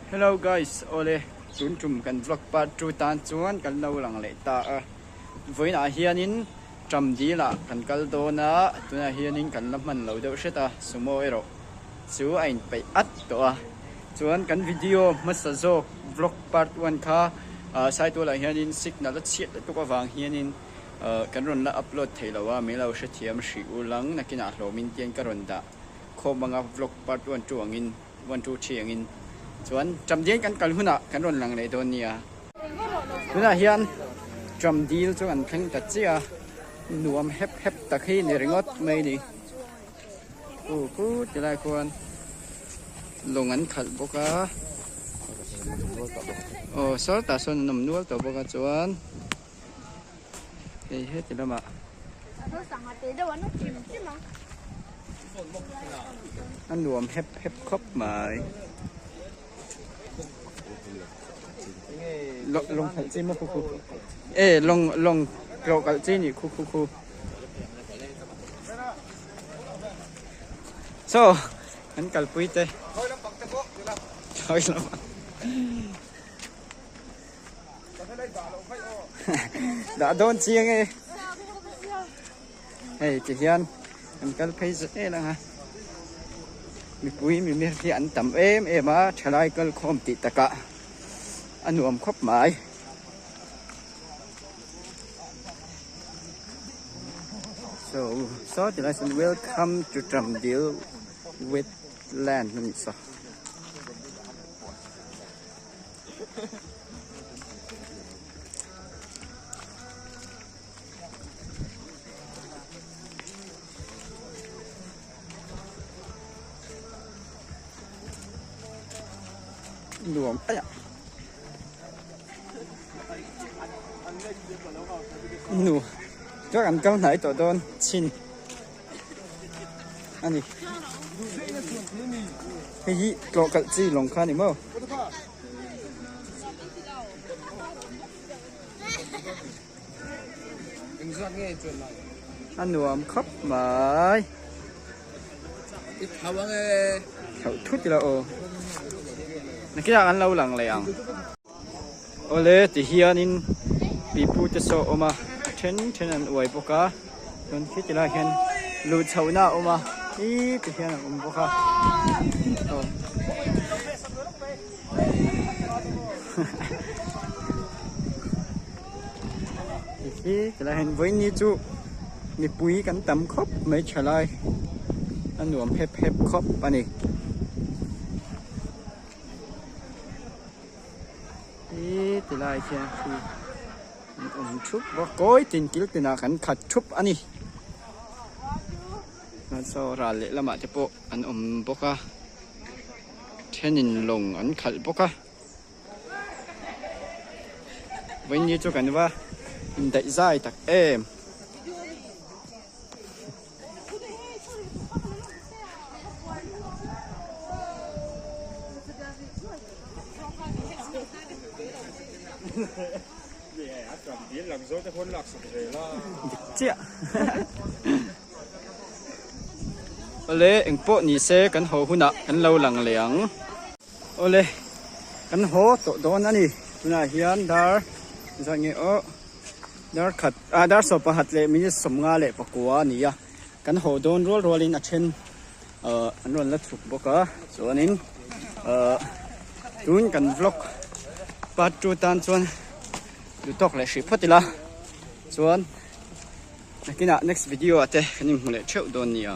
Hello guys, awle tun tum kan vlog part 2 tan chuan kan lo lang leh ta a. Vawiinah hianin Tram dil ah kan kal dawn a, tunah hianin kan la hman lo deuh hret a, sumo erawh chu a inpeih at tawh a. Chuan kan video hmasa zawk vlog part 1 kha Saitualah hianin signal a chhiat lutuk avang hianin kan rawn la upload thei lo a, min lo hrethiam hrih u lang nakinah hlawmin tian ka rawn dah khawm anga vlog part 1 2 angin. 1 2 3 angin chuan Tramdil kan kal hunah kan rawn lang leh dawn nia. Tunah hian Tramdil chu an thleng ta chiah a, nuam hep hep tak hi ni ringawt mai ni. Khu khu ti lai khuan lawng an khalh bawk a, aw sawtah sawn an awm nual tawh bawk a chuan hei heti lamah. A nuam hep hep khawp mai. Lawng khalh chi maw khu khu. E lawng lawng tlawh kalh chi nih khu khu khu. So kan kalpui te. Khawi lampang. Dah dawn chiang e. Hei ti hian an kal phei zel ang a, mipui mimir hi an tam em em a, thalai kal khawm tih takah a nuam khawp mai. So saw tilai sawn welcome to Tramdil wetland a nih saw. Nuam aia nu chuan an kal hnai tawh dawn chin a ni hei hi tlawh kalh chi lawng kha a ni maw. A nuam khawp mai. Thlauh thut ila aw. Nakinah an lo lang leh ang. Awle ti hianin pipu te saw a awm a, a then then an uai bawk a, chuan khiti lai hian luh chhohna a awm a, ih ti hian a awm bawk a. Aw. Hi tilai hian vawiin chu mipui kan tam khawp mai thalai a nuam hep hep khawp a ni. Hi tilai hian khi an awm thup bawk kawi tin kil tinah kan khat thup a ni. Chuan saw ral lehlamah te pawh an awm bawk a. Thenin lawng an khalh bawk a, vawiin chu kan va indaih zai tak em. Dik chiah. Awle engpawh ni se kan haw hunah kan lo lang leh ang. Awle kan haw tawh dawn a ni. Tunah hian dar zat nge aw dar khat ah dar sawm pakhat leh minute 54 a ni a. Kan haw dawn rual rualin a then ah an rawn la chhuk bawk a chuanin ah tun kan vlog part 2 tan chuan duhtawk leh hrih phawt ila chuan. Nakinah next video ah te kan inhmu leh theuh dawn nia.